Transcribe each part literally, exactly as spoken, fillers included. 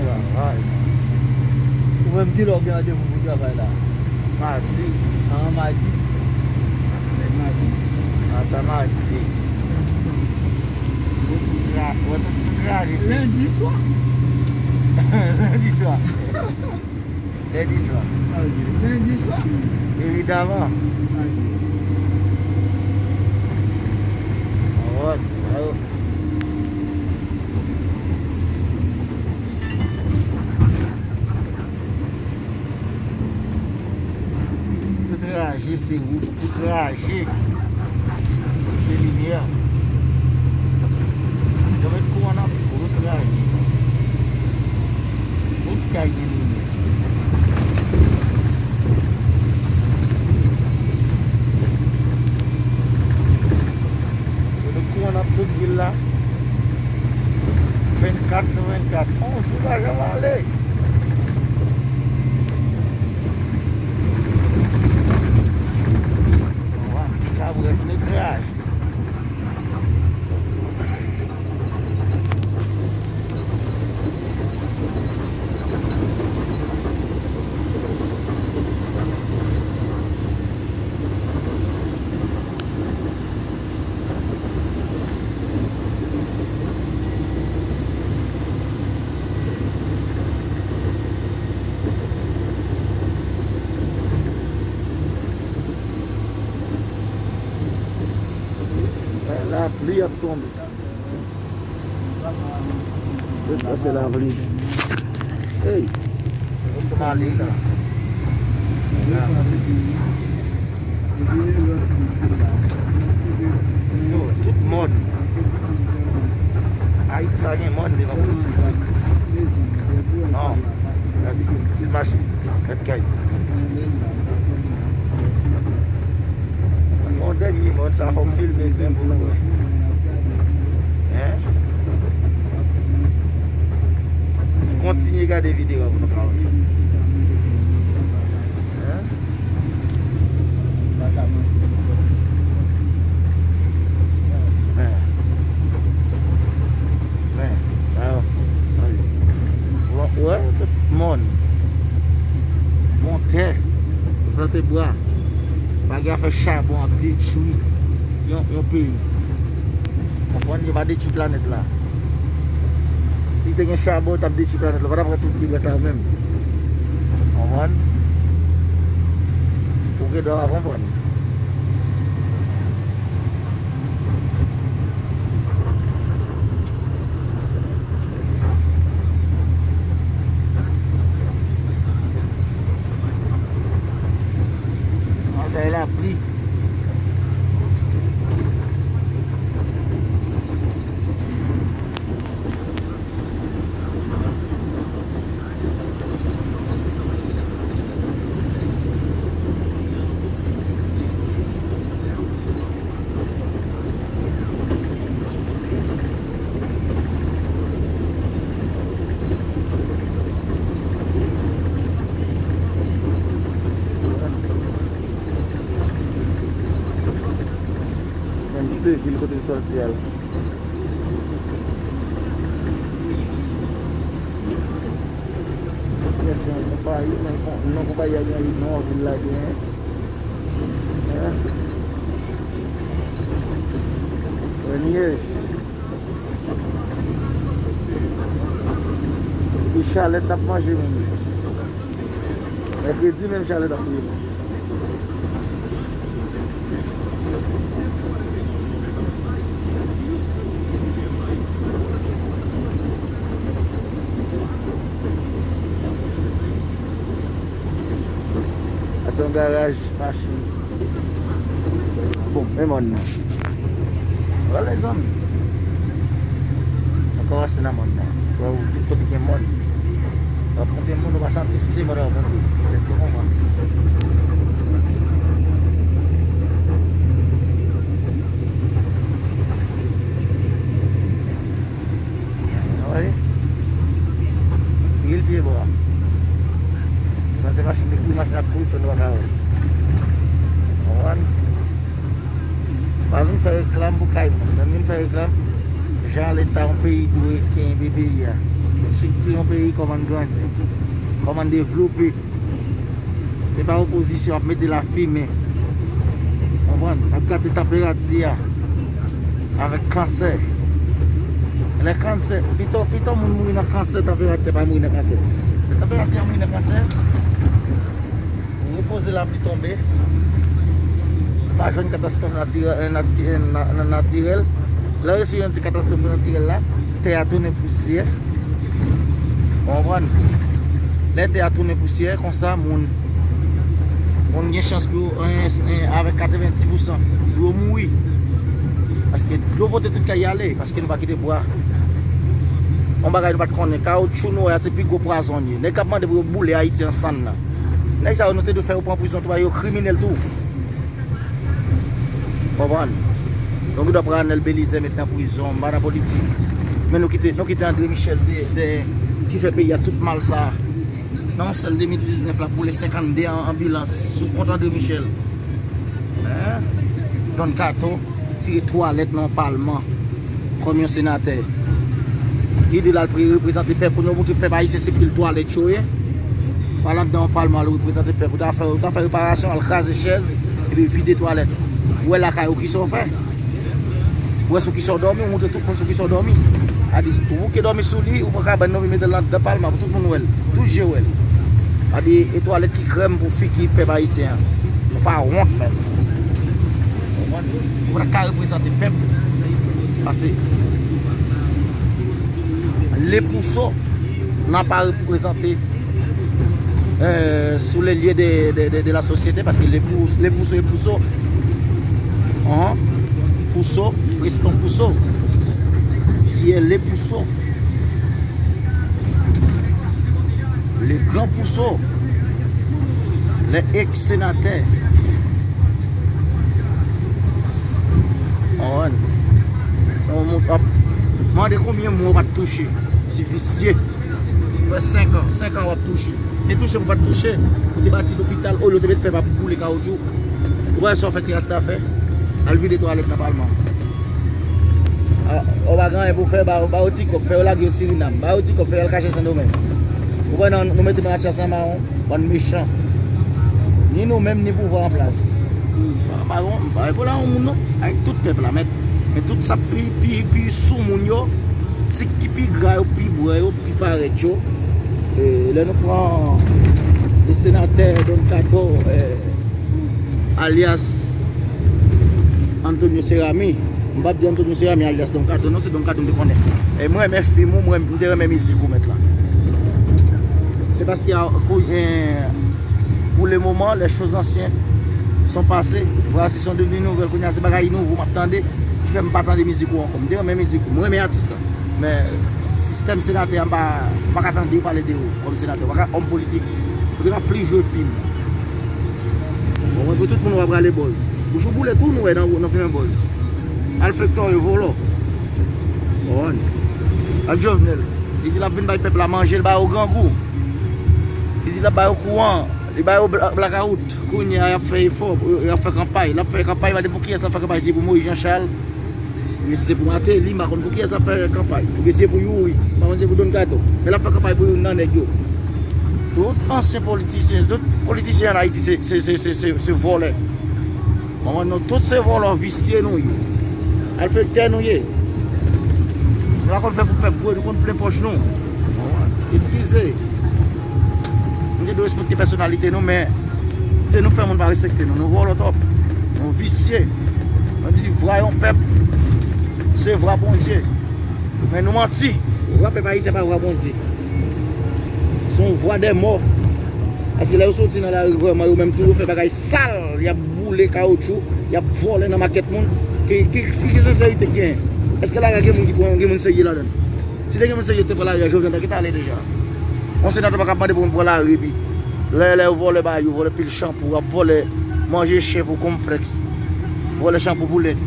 travay. Ou menm, kilè w gen randevou pou travay la? Madi. An, madi. Madi. Ata madi. Ou tou tra-, ou tou traje se lendi swa. Lendi swa. Lendi swa. Lendi swa. Evidaman. Alright, alright. Tout raje se wout, tout raje se limyè. Yo met kouwòn nan tout raje. Tout kay gen limyè. Yo met kouwòn nan tout vil la. Vennkat sou vennkat. On jou pa janm ale. Kabrèt negraj. Lapli ap tonbe. Tout sa se lapli. Hey! Douseman ale la. Yo, tout mòn. Ayiti pa gen mòn devan polis. Non. Gade, tout machin. Gad kay. Yon dènye mòn sa fò m filme menm pou nou wè. Hein? Kontinye gade videyo a pou nou ka wè. Hein? Men. Men. Sa yo. Wè, wè, tout mòn. Bon tè. Plante bwa. Pa gen afè chabon ap detwi yon, yon peyi. Konprann? Yo pa detwi planèt la. Si te gen chabon, yo t ap detwi planèt la. Yo pa t ap pran tout pi bwa sa yo menm. Konprann? Ou gen dwa pa konprann. Ah, sa e lapli. Menm de vil kote m sòti a la. Mèsi an konpayi, men kon-, non konpayi a gen non, vil la gen. Hein? Anyè. Depi chalè t ap manje moun. Mèkredi menm chalè t ap touye moun. Bon, men mòn nan. Wè, lèzanmi. Nou kòmanse nan mòn nan. Wè, tout kote gen mòn. W ap monte mòn, ou pa santi si se mòn w ap monte. Èske w konprann? Wi. Pil pye bwa. Panse machin li kouri, machin ap kouri, fè nou pa ka wè. Konprann? Pa vin fè reklam pou kay moun. Nan vin fè reklam, jan leta yon peyi dwe kenbe peyi a. Estrikti yon peyi, kòman l grandi, kòman l devlope. Se pa opozisyon ap mete lafimen. Konprann? Ap gate tanperati a avèk kansè. Lè kansè, pito, pito moun mouri nan kansè, tanperati a pa mouri nan kansè. Lè tanperati a mouri nan kansè, repoze lapli tonbe, pa jwenn katastwòf natirè-, nati-, na-, na-, natirèl. Lè w resevwa yon ti katastwòf natirèl la, tè a tounen pousyè. Ou konprann? Lè tè a tounen pousyè, konsa, moun, moun gen chans pou yo, en, en, avèk katrevenndis pousan, pou yo mouri. Paske dlo pote tout kay ale, paske nou pa kite bwa. Yon bagay nou pa t konnen, kawotchou nou wè a, se pi gwo pwazon l ye. Nèg k ap mande pou yo boule Ayiti an sann nan. Nèg sa yo, nou te dwe fè yo pran prizon tou, yo kriminèl tou. Konprann? Nou gen dwa pran Arnel Belizaire met nan prizon, m pa nan politik. Men nou kite, nou kite André Michel de, de, ki fè peyi a tout mal sa. Nan yon sèl de mil diznèf la, pou le senkannde an anbilans sou kont André Michel. Hein? Don Kato tire twalèt nan yon palman. Kòm yon senatè. Li di l al pre-, reprezante pèp, pou nou montre pèp ayisyen se pil twalèt yo ye. Ou al anndan yon palman, al reprezante pèp, ou ta fè, ou ta fè reparasyon, al kraze chèz, epi vide twalèt. Ou wè lakay ou kisa w fè. Ou wè sou kisa w dòmi, ou montre tout moun sou kisa w dòmi. A di, ou bouke dòmi sou li, ou pran kabann nan, ou mete l anndan palman, pou tout moun wè l. Tout je wè l. A di, e twalèt ki krèm pou figi pèp ayisyen an. Nou pa wont menm. Ou pa ka reprezante pèp. Pase le puceau n'a pas représenté, euh, sous les lieux de, de, de, de la société, parce que le puceau, le puceau est puceau. Hein? Puceau, restons puceau. Si elle est puceau. Le gran puceau. Le ex senatè. Konprann? Yon moun ap mande konbyen mwa w pa t touche. Ti visye. Fè senk an, senk an w ap touche. Te touche pou pa t touche. Ou te bati lopital, olye w te met pèp ap boule kawotchou. Ou wè sa w fè ti rasta fè? Al vide twalèt nan palman. A, ou pa gen anyen pou fè, ba, ba yo ti kòb, fè yo lage yo Sirinam. Ba yo ti kòb, fè yo al kache Sendomeng. Ou wè nan, nou mete Mathias nan mawon, bann mechan. Ni nou menm, ni pouvwa an plas. M pa, m pa, m pa gen pwoblèm ak moun non, ak tout pèp la, men, men tout sa pi, pi, pi sou moun yo, ti ki pi gra yo, pi bwè yo, pi parèt yo. E, lè nou pran le senatè Don Kato, e, alyas Antonio Cerami, m p ap di Antonio Cerami alyas Don Kato, non, se Don Kato m te konnen. E mwen renmen fim ou, mwen, m te renmen mizik ou, mèt la. Se paske, a, kou-, e, pour le moment, les choses anciennes sont passées, voici sont devenues nouvelles. Kounye a, se bagay nouvo m ap tande, ki fè m pa tande mizik ou ankò. M te renmen mizik ou, m renmen atis la. Men, sistèm senatè a, m pa, m pa ka tande yo pale de ou kòm senatè. M pa ka, òm politik. Ou te ka plis jwe fim. Bon, mwen, pou tout moun w ap rale bòz. Bouch ou boule tou, nou wè nan, nan fimen bòz. Malfektè yo, vòlò. Bon. Ak Jovenel. Li di l ap vin bay pèp la manje, l ba yo grangou. Li di l ap ba yo kouran. Li ba yo bla-, blakawout. Kounye a, y ap fè efò, y ap fè kanpay. L ap fè kanpay, m pa di pou kiyès l ap fè kanpay, si se pou Moïse Jean Charles, oubyen si se pou Martelly, m pa konn pou kiyès l ap fè kanpay. Oubyen si se pou Youri, m pa konn si se pou Don Kato. Men l ap fè kanpay pou youn nan nèg yo. Tout ansyen politisyen, tout politisyen ann Ayiti, se, se, se, se, se, se vòlè. Konprann nou tout se vòlò, visye nou ye. Malfektè nou ye. Nou pa konn fè pou pèp vre, nou konn plen pòch nou. Eskize. Nou te dwe respekte pèsonalite nou, men se nou k fè moun pa respekte nou. Nou vòlò twòp. Nou visye. Nou di vwa yon pèp, se vwa Bondye. Men nou manti. Vwa pèp ayisyen pa vwa Bondye. Se yon vwa dè mò. Paske lè yo soti nan lari vrèman, yo menm tou, yo fè bagay sal. Y ap boule kawotchou, y ap vòlè nan makèt moun. Ki, ki, ki, ki senserite ki genyen? Èske lari a gen moun ki pran, gen moun serye ladan l? Si te gen moun serye, te pran lari a, Jovenel ta gentan ale deja. Yon senatè pa ka mande pou moun pran lari epi lè, lè yo vòlè bagay yo, vòlè pil chanpou, ap vòlè manje chen pou konflèks, vòlè chanpou pou lèt,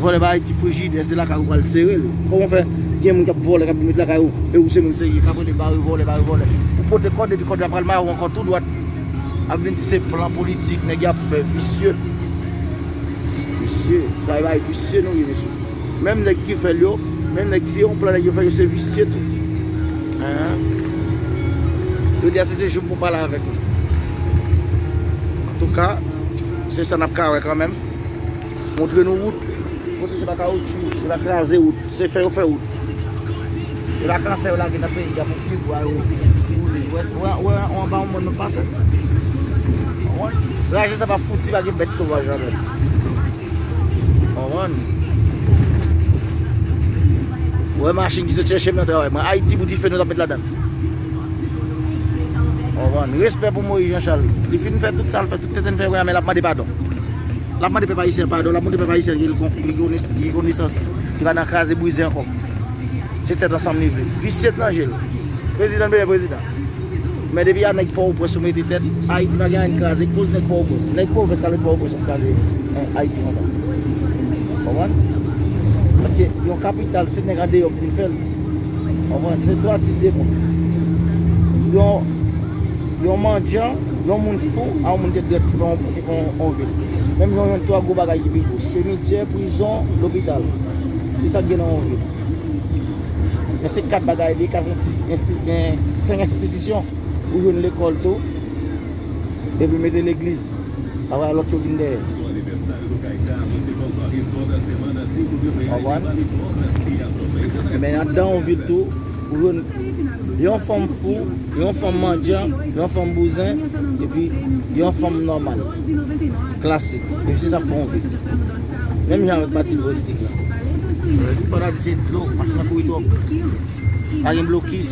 vòlè bagay ti frijidè, se lakay ou pral sere l. Kòman fè gen moun k ap vòlè, k ap met lakay ou, e ou se moun serye, k ap rele bare vòlè, bare vòlè? Ou pote kòd epi kòd la pral mare w ankò tou dwat. Ap vin di se plan politik nèg y ap fè, visye. Visye, sa e bagay visye nou ye, mesye. Menm nèg ki fè l yo, menm nèg si yon plan nèg yo fè yo, se visye tou. Hein? Yo di a se, se jou pou pale avèk nou. Antouka, se sa n ap ka wè kanmenm. Montre nou wout. Kote se pa kawotchou, se pa kraze wout. Se fè yo fè wout. E pa kansè yo lage nan peyi a pou pye bwa yo boule. Ou wè, ou wè, ou wè, ou anba yon mòn nou pase. Raje sa pa fouti pa gen bèt sovaj ladan l. Konprann? Ou wè machin ki sot chèche m nan travay mwen. Ayiti pou dife nou t ap met ladan l. Konprann? Respè pou Moyiz Jan Chal. Li fin fè tout sa l fè, tout tenten fè, men l ap mande padon. L ap mande pèp ayisyen padon, l ap montre pèp ayisyen li, li, li gen konesans, li pa nan kraze brize ankò. Se tèt ansanm li vle. Visye t nan je l. Prezidan bezwen prezidan. Men depi a nèg Pòtoprens ou mete tèt, Ayiti pa gen anyen kraze koz nèg Pòtoprens. Nèg Pòtoprens k al met Pòtoprens ap kraze, eh, Ayiti konsa. Konprann? Paske yon kapital, se nèg andeyò k vin fè l. Konprann? Se twa tip de moun. Yon, yon mandyan, yon moun fou, a yon moun ki drèt ki fè yon, ki fè yon, yon vil. Menm jan yon twa gwo bagay ki pi gwo. Simityè, prizon, lopital. Se sa k gen nan yon vil. Men se kat bagay li, kat ensti-, ensti-, en, senk enstitisyon. Ou jwenn lekòl tou. Epi mete legliz. Apre lòt yo vin dèyè. Konprann? Men anndan yon vil tou, ou jwenn yon fanm fou, yon fanm mandyan, yon fanm bouzen, epi yon fanm nòmal, klasik. Epi se sa k fè yon vil. Menm jan avèk pati politik la. Fanatik se dlo, machin nan kouri twòp. Pa gen blokis.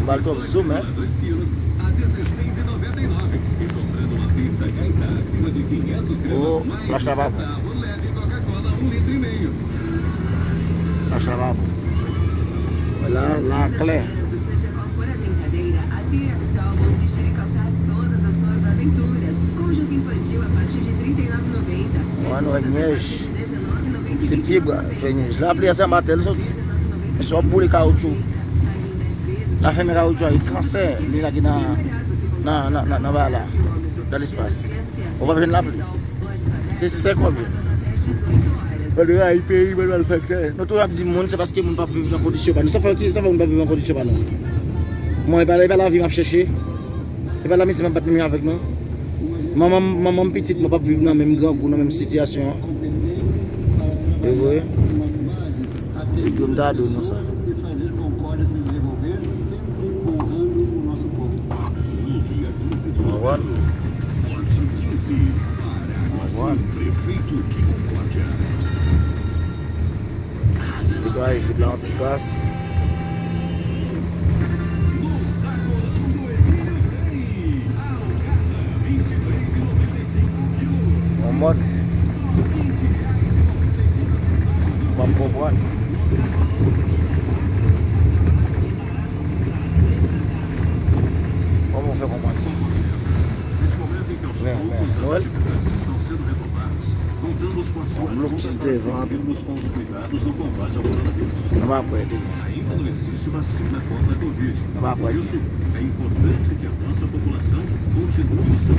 Ba l twòp zoom, hein. Oh, flash la pa bon. Flash la pa bon. Vwala, la klè. Wè, nou wè nyèj. Se pye bwa fè nyèj. Lapli a se anba tè l soti. Men si w ap boule kawotchou, l a fèmen kawotchou a, e kansè li lage nan, nan, nan, nan, nan ba la, nan lespas. Ou p ap jwenn lapli. Se sèk w ap jwenn. Mwen rayi peyi, mwen malfektè. Nou tou ap di moun, se paske moun p ap viv nan kondisyon pa nou. Sa fè, sa fè moun p ap viv nan kondisyon pa nou. Mwen, e pa, e pa lavi m ap chèche. E pa la mizè m ap bat menm jan avèk nou. Manman m, manman m pitit mwen p ap viv nan menm grangou, nan menm sitiyasyon an. E vre. Yo m ta dwe nou sa. Konprann? Konprann? Netwaye vit la yon ti kras. Yon mòd. M p ap konprann. Kòman w fè konprann sa? Men, men, nou wè l? Yon blokis devan. Nou pa kwè, tande. Nou pa kwè.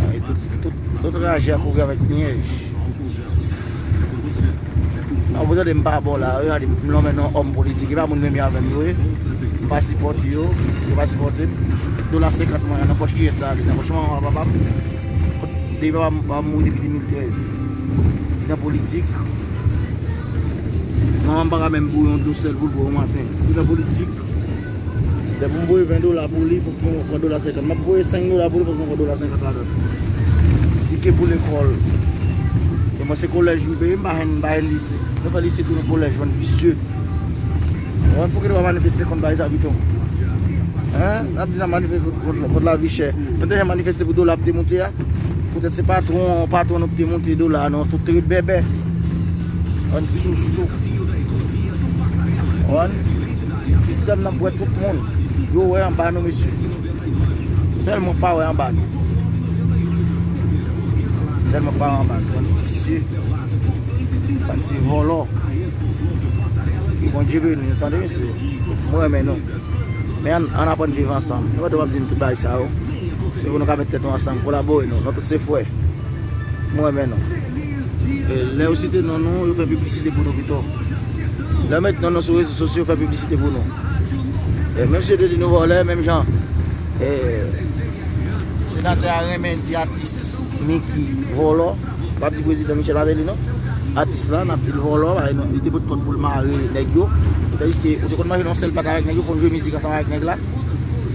Ay, tout, tout, tout raje a kouvri avèk nyèj. Nan, ou tande m pa bò la, yo gade m lonmen nan òm politik, e pa moun menm jan avè m yo ye. M pa sipòte yo, yo pa sipòte m. Dola senkant mwen an nan pòch kiyès la ale? Nan pòch manman papa m. Depi papa m, papa m mouri depi de mil trèz. Li nan politik. Manman m pa ka menm boure yon dlo sèl pou l bwè yon maten. Li nan politik. Lè pou m voye ven dola pou li, fòk mwen pran dola senkant. M ap voye senk dola pou li, fòk mwen pran dola senkant ladan l. Tike pou lekòl. E mwen se kolèj m peye, m pa jwenn, m pa jwenn lise. Nou fè lise tounen kolèj, bann visye. Mwen, poukisa nou pa manifeste kont bagay sa pito? Hein? N ap di n ap manifeste kont, kont, kont lavi chè. Nou te jan manifeste pou dola ap te moute a. Poutèt se patwon, patwon nou te moute dola a, non, tout te ret bèbè. Bann sousou. Wan. Sistèm nan bwè tout moun. Yo wè anba nou, mesye. Sèl mwen pa wè anba nou. Sèl mwen pa wè anba nou. Bann visye. Bann ti vòlò. Ke Bondye beni nou, tande, mesye. Mwen renmen nou. Men ann, ann aprann viv ansanm. Nou pa dwe ap di nou tout bagay sa yo. Se pou nou ka met tèt nou ansanm, kolabore nou. Nou tout se frè. Mwen renmen nou. E, lè yo site non nou, yo fè piblisite pou nou pito. Lè yo met non nou sou rezo sosyo, yo fè piblisite pou nou. E, menm si yo te di nou vòlè, menm jan, e, senatè a renmen di atis Mickey vòlò, pa di prezidan Michel Martelly non. Atis la, n ap di l vòlò, paske non, li te pot kòd pou l mare nèg yo. Tandiske ou te konn manje nan yon sèl plat avèk nèg yo, konn jwe mizik ansanm avèk nèg la.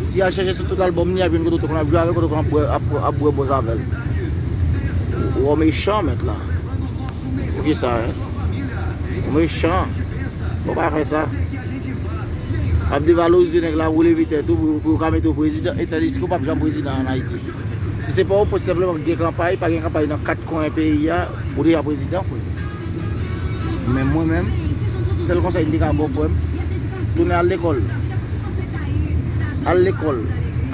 Si y al chèche sou tout albòm li, y ap jwenn kote w te konn ap jwe avè l, kote w konn ap bwè, ap, ap bwè bòz avè l. Ou, ou mechan, mèt la. Ou ki sa, hein? Ou mechan. Fò w pa fè sa. Ap devalorize nèg la, ou leve tèt ou pou, pou yo ka mete w prezidan, e tandiske w p ap janm prezidan ann Ayiti. Si se pa yon pòs senpleman gen kanpay, pa gen kanpay nan kat kwen peyi a, ou deja prezidan, frè. Men mwen menm, sèl konsèy m te ka ba w, frè m, tounen al lekòl. Al lekòl.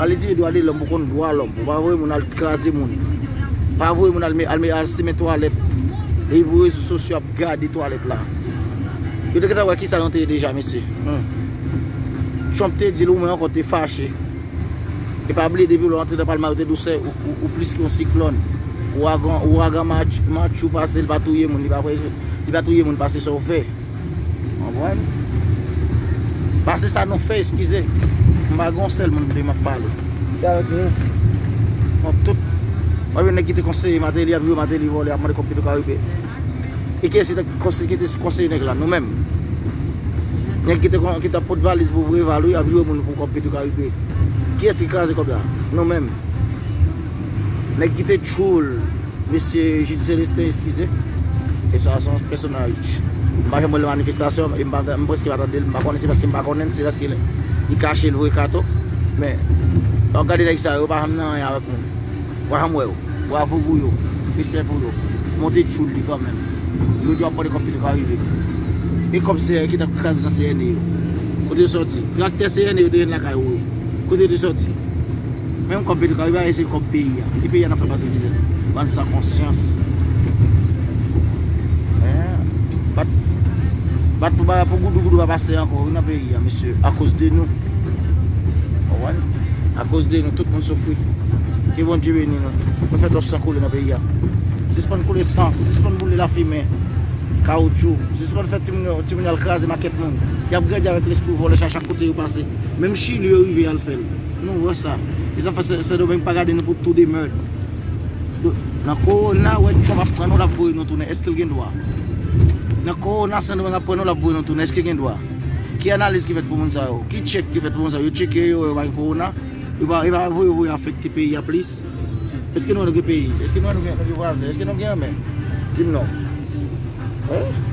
Al etidye dwa de lòm pou konn dwa lòm. Ou pa voye moun al kraze moun. Pa voye moun al, al, al simen twalèt. Epi pou rezo sosyo ap gade twalèt la. Yo te gentan wè kisa nou te ye deja, mesye. Hmm. Trump te di l, ou menm ankò te fache. E pa bliye, depi lè w antre nan palman, yo te di w se ou, ou, ou plis ke yon siklòn. Ouragan, ouragan Match, Matthew pase, li pa touye moun, li pa, li pa touye moun, pase sa w fè. Konprann? Pase sa nou fè, eskize. M pa gen yon sèl moun de m ap pale. Se avèk nou. Bon, tout. Mwen, nèg ki te konseye Martelly, ap jwe Martelly vòlè, ap mande kòb Petro Caribe. E kiyès ki te konse-, ki te konseye nèg la? Nou menm. Nèg ki te kon-, ki t ap pot valiz pou Preval, wi, ap joure moun pou kòb Petro Caribe. Kiyès ki kraze kòb la? Nou menm. Nèg ki te tchoul mesye Jude Célestin, eskize. E sa, se yon pèsonaj. M pa janm wè l nan manifestasyon, e m pa, m prèske pa tande l, m pa konnen se paske m pa konnen l, se paske li kache l voye kato. Men, lè w gade nèg sa yo, yo pa janm nan anyen avèk nou. Wa janm wè yo. Bravo pou yo. Respè pou yo. Monte tchoul li kanmenm. Yo di w ap mande kòb Petro Caribe. E kòb C N E ki t ap kraze nan C N E yo. Kote yo sòti? Traktè C N E yo te jwenn lakay ou yo. Kote yo te sòti? Menm kòb Petro Caribe a, se kòb peyi a. E peyi a n ap fè pase mizè. Bann san konsyans. Hein? Bat, bat pou, pou goudougoudou pa pase ankò, wi, nan peyi a, mesye. Akoz de nou. Konprann? Akoz de nou, tout moun soufri. Ke Bondye beni nou. Nou fè twòp san koule nan peyi a. Sispann koule san, sispann boule lafimen, kawoutchou. Sispann fè timoun yo, timoun yo al kraze makèt moun. Y ap grandi avèk lespri vòlè chak, chak kote yo pase. Menm Chili yo rive al fè l. Nou wè sa. E sa fè Sen, Sendomeng pa gade nou pou tou de mèd. Nan kowona, wè Trump ap pran nou, l ap voye nou tounen. Èske l gen dwa? Nan kowona, Sendomeng ap pran nou, l ap voye nou tounen. Èske l gen dwa? Ki analiz ki fèt pou moun sa yo? Ki tchèk ki fèt pou moun sa yo? Yo tcheke yo, yo pa gen kowona? Yo pa, yo pa voye, voye afekte peyi a plis? Èske nou, nou gen peyi? Èske nou, nou gen, nou gen vwazen? Èske nou gen anmè? Di m non. Hein?